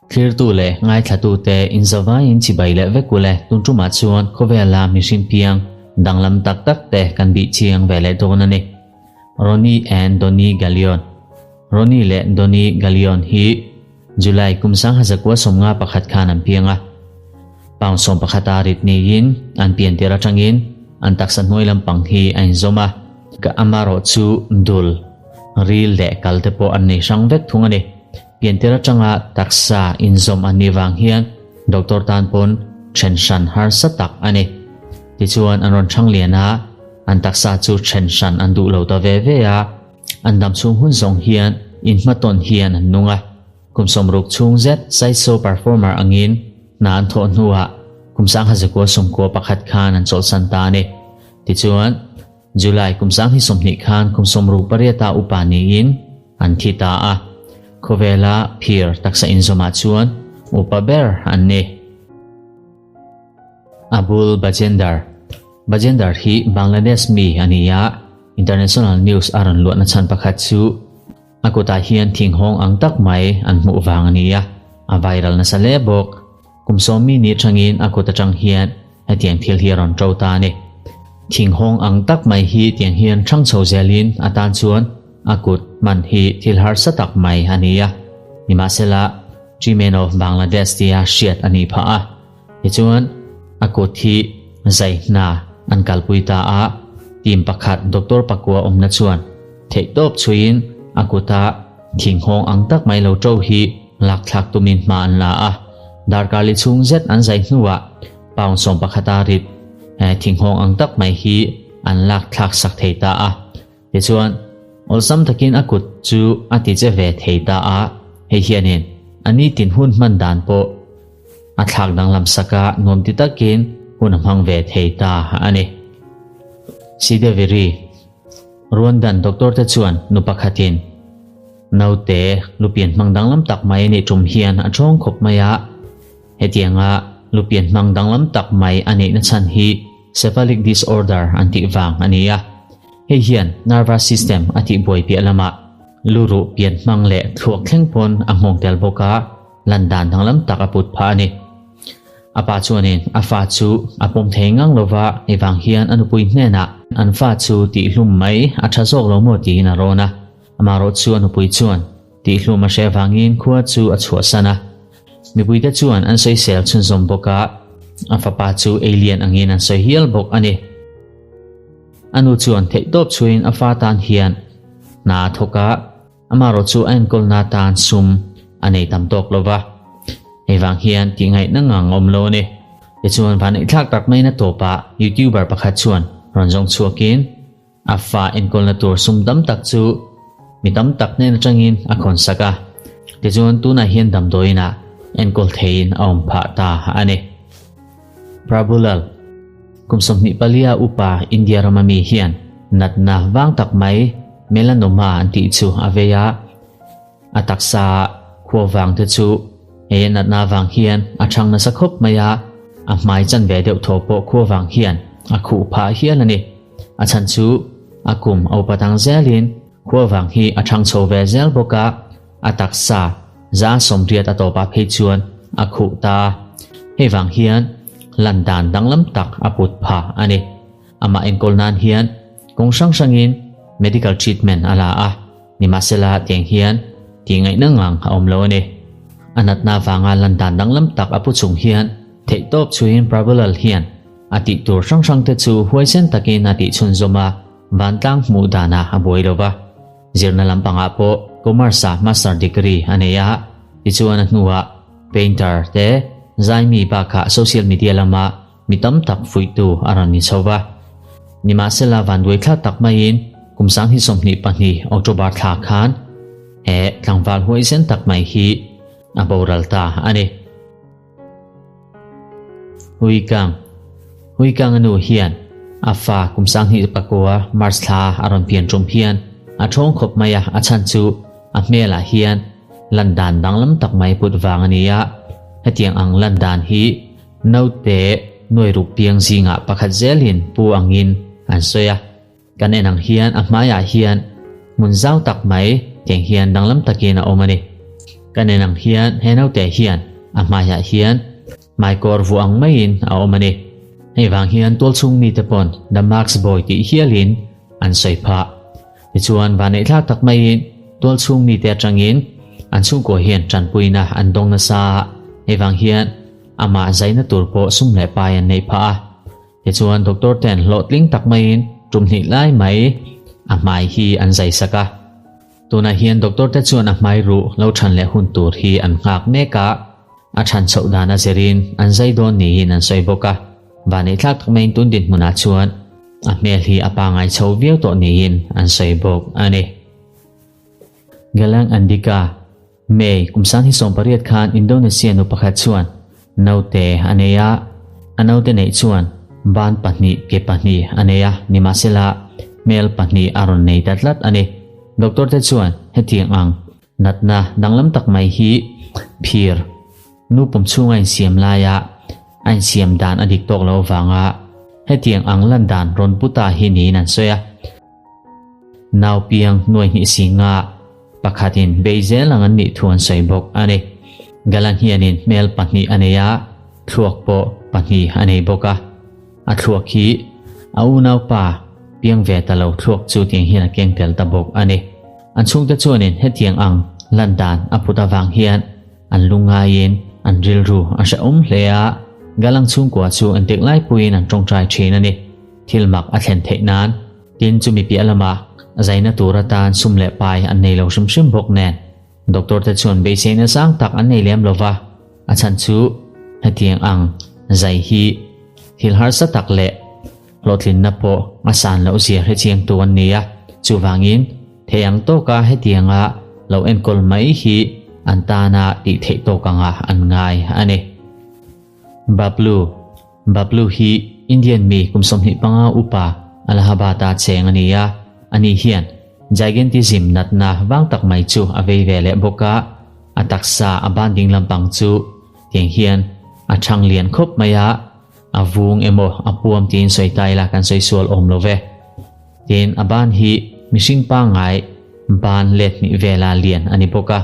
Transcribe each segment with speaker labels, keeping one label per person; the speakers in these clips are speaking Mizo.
Speaker 1: Thlirtu leh ngaithlatute inzavaiin chibai leh vek ule tun tumah chuan khawvela mihring piang danglam tak tak te kan bih chiang ve leh dawn a ni. Ronnie and Donnie Gallion Ronnie leh Donnie Gallion hi July kum 1951 khan an piang a. Pound 11 a rit niin an pian tir atangin an taksa hnuai lampang hi a inzawm a. Amarawh chu dul, ril leh kal te pawh an nei hrang vek thung a ni. Pian tir atanga taksa inzawm an nih vang hian doctor tan pawn then hran harsa tak a ni. Tichuan an rawn thang lian a, an taksa chu then hran an duh lo ta ve ve a. An dam chhung hun zawng hian inhmatawn hian an nung a. Kum 60 chhung zet sideshow performer angin hna an thawh hnuah kum 1991 khan an chawlhsan ta a ni. Tichuan, July kum 2020 khan kum 68 a upa niin an thi ta a. Khawvela phir taksa inzawmah chuan upa ber an ni. Abul Bajendar Bajendar hi Bangladesh mi a ni a, international news a rawn luahna chhan pakhat chu a kutah hian thinghawng ang tak mai an hmuh vang a ni a, a viral nasa hle bawk. Kum sawm mi ni atangin a kut atang hian hetiang thil hi a rawn to ta a ni. Thinghawng ang tak mai hi tiang hian hrang chho zelin a tan chuan a kut hman hi thil harsa tak mai a ni a, nimahsela Treeman of Bangladesh tia hriat a nih phah a. Tichuan, a kut hi zai hna an kalpui ta a, team pakhat doctor pakua awmna chuan theihtawp chhuiin a kuta thinghawng ang tak mai lo to hi lakthlak tumin hma an la a. Darkar li chhung zet an zai hnuah pound 11 a rit thinghawng ang tak mai hi an lakthlak sak thei ta a. Tichuan, awlsam takin a kut chu a ti che ve thei ta a, hei hianin a nitin hun hman dan pawh a thlak danglam sak a, nuam ti takin hun a hmang ve thei ta a ni. Sideviri, Rwandan doctor te chuan nu pakhatin naute lupian hmang danglam tak mai a nih tum hian a thawng khawp mai a, hetianga lupian hmang danglam tak mai a neihna chhan hi cephalic disorder an tih vang a ni a. Hei hian nervous system a tihbuai piah lamah luruh pian hmang leh thluak thleng pawn a nghawng tel bawk a, lan dan danglam tak a put phah a ni. A pa chuanin a fa chu a pawm thei ngang lova, hei vang hian a nupui hnenah an fa chu tihhlum mai a tha zawk lo maw tiin a rawn a. Amaherawh chu a nupui chuan tihhlum a hre vangin khua chu a chhuahsan a. Mipuite chuan an sawisel chhunzawm bawk a, a fapa chu alien angin an sawi hial bawk a ni. A nu chuan theihtawp chhuiin a fa tan hian hna a thawk a, amaherawh chu a enkawlna tan sum a nei tam tawk lo va. Hei vang hian tihngaihna ngang a awm lo a ni. Tichuan vaneihthlak tak maiin a tawpah YouTuber pakhat chuan rawn zawng chhuakin a fa enkawlna tur sum tam tak chu mi tam tak hnen atangin a khawnsak a. Tichuan tunah hian damdawiinah enkawl theiin a awm phah ta a ni. Prabhulal, kum 24 a upa India rama mi hian natna vang tak mai melanoma an tih chu a vei a, a taksa khua vang te chu he natna vang hian a thang nasa khawp mai a, a hmai chan ve deuh thaw pawh khua vang hian a khuh phah hial a ni. A chhan chu a kum a upa tang zelin khua vang hi a thang chho ve zel bawk a, a taksa 80% a tawpah phei chuan a khuh ta. Hei vang hian lan dan danglam tak a put phah a ni. Amah enkawl nan hian kawng hrang hrangin medical treatment a la a, nimahsela tiang hian tihngaihna ngang a awm lo a ni. A natna vanga lan dan danglam tak a pu chung hian theihtawp chhuiin Prabhulal hian a tih tur hrang hrang te chu huaisen takin a tih chhunzawm a, vantlang hmuh danah a buai lo va. Zirna lampangah pawh Commerce ah Master Degree a nei a, tichuan a hnuah Painter te zaimi bakah social media lama mi tam tak fuihtu a rawn ni chho va. Nimahsela vanduai thlak tak maiin kum 2022 October thla khan he tlangval huaisen tak mai hi a boral ta a ni. Huikang Huikang a nu hian a fa kum 2009 March thla a rawn pian tum hian a thawng khawp mai a, a chhan chu a hmelah hian lan dan danglam tak mai put vang a ni a. Hetiang ang lan dan hi naute nuai ruk piang zingah pakhat zelin pu angin an sawi a. Kan en ang hian a hmaiah hian hmun zau tak mai. Tiang hian danglam takin a awm a ni. Kan en ang hian he naute hian a hmaiah hian hmaikawr vuah ang maiin a awm a ni. Hei vang hian tualchhung mite pawn The Mask Boy tih hialin an sawi phah. Tichuan vanneih thlak tak maiin tualchhung mite atangin an chhungkua hian tanpuina an dawng nasa a, hei vang hian amah zaina tur pawh sum leh pai an neih phah a. Tichuan doctor ten hlawhtling tak maiin tum hnih lai mai a hmai hi an zai sak a. Tunah hian doctor te chuan a hmai ruh lo than leh hun tur hi an nghak mek a, a than chhoh dan a zirin an zai dawn niin an sawi bawk a. Vanneih thlak tak maiin tun dinhmunah chuan a hmel hi a pangai chho viau tawh niin an sawi bawk a ni. Galang Andika. May, kum 2018 khan Indonesia nu pakhat chuan naute a nei a, a naute neih chuan ban pahnih ke pahnih a nei a, nimahsela hmel pahnih a rawn nei ta tlat a ni. Doctor te chuan hetiang ang natna danglam tak mai hi phir nu pum chhunga insiam laia a insiam dan a dik tawk lo avanga hetiang ang lan dan rawn pu ta hi niin an sawi a. Nau piang nuai hnih singa pakhatin bei zel ang an nih thu an sawi bawk a ni. Galan hianin hmel pahnih a nei a, thluak pawh pahnih a nei bawk a. A thluak hi a unaupa piang ve ta lo thluak chu tiang hian a keng tel ta bawk a ni. An chhungte chuanin hetiang ang lan dan a phut avang hian an lungaiin an rilru a hrehawm hle a, Galang chhungkua chu entik lai puiin an tawngtai thin a ni. Thil mak a thlen theih nan tin chumi piah lamah zaina tur atan sum leh pai an nei lo hrim hrim bawk nen doctor te chuan beiseina sang tak an nei lem lova, a chhan chu hetiang ang zai hi thil harsa tak leh hlawhtlinna pawh a san loh zia hrechiang tu an ni a, chuvangin thei ang tawka hetianga lo enkawl mai hi an tana tih theih tawk anga an ngai a ni. Bablu. Bablu hi Indian mi kum 25 upa Allahabad-a cheng a ni a, ani hian gigantism natna vang tak mai chu a vei ve leh bawk a, a taksa a ban ding lampang chu tiang hian a thang lian khawp mai a, a vung emaw a puam tiin sawi ta ila kan sawi sual awm lo ve. Tin, a ban hi mihring pangngai ban let hnih vela lian a ni bawk a,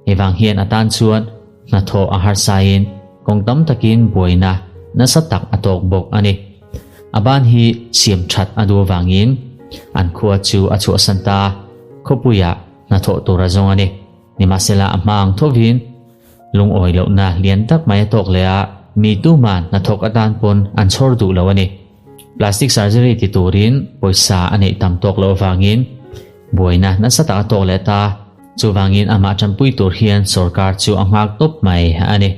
Speaker 1: hei vang hian a tan chuan hnathawh a harsain kawng tam takin buaina nasa tak a tawk bawk a ni. A ban hi siam that a duh avangin an khua chu a chhuahsan ta a, khawpuiah hnathawh tur a zawng a ni. Nimahsela a hma ang thovin lungawi lohna lian tak mai a tawk leh a, mi tuman hnathawk atan pawn an chhawr duh lo a ni. Plastic surgery ti turin pawisa a neih tam tawk loh avangin buaina nasa tak a tawk leh ta. Chuvangin amah tanpui tur hian sorkar chu a nghak tawp mai a ni.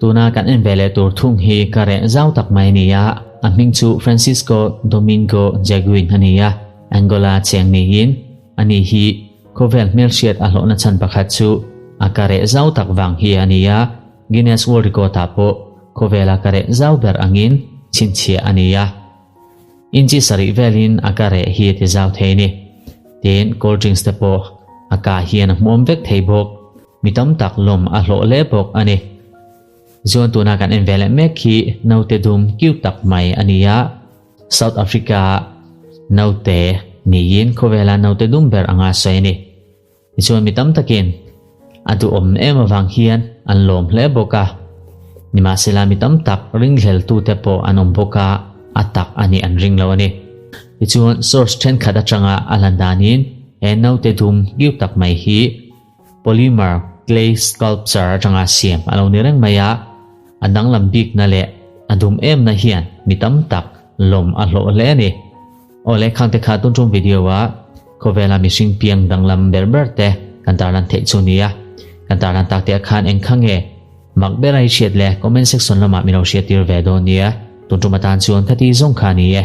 Speaker 1: Tuna kan en ve leh tur thung hi ka reh zau tak mai a ni a, a hming chu Francisco Domingo Jaguin a ni a, Angola cheng niin ani hi khawvel hmelhriat a hlawhna chhan pakhat chu a ka reh zau tak vang hi a ni a, Guinness World Record ah pawh khawvela ka reh zau ber angin chhinchhiah a ni a. Inchi sarih velin a ka reh hi a ti zau thei a ni. Tin, cold drinks te pawh a ka hian a hmuam vek thei bawk. Mi tam tak lawm a hlawh hle bawk a ni. Zuan tuna kan en ve leh mek hi naute dum kiu tak mai a ni a. South Africa naute niin khawvela naute dum ber anga sawi a ni. Tichuan mi tam takin a duhawm em avang hian an lawm hle bawk a. Nimahsela mi tam tak ringhleltute pawh an awm bawk a, a tak a nih an ring lo a ni. Tichuan source thenkhat atanga a lan danin he naute dum kiu tak mai hi polymer clay sculpture atanga siam a lo ni reng mai a, a danglam bikna leh a dum emna hian mi tam tak lawm a hlawh hle a ni. Awle khangte kha tun tum video a khawvela mihring piang danglam ber ber te kan tarlan theih chu nia. Kan tarlan tak te ah khan eng kha nge mak ber a i hriat le comment section lamah min lo hriat tir ve dawn nia. Tun tum atan chuan khati zawng kha ni e.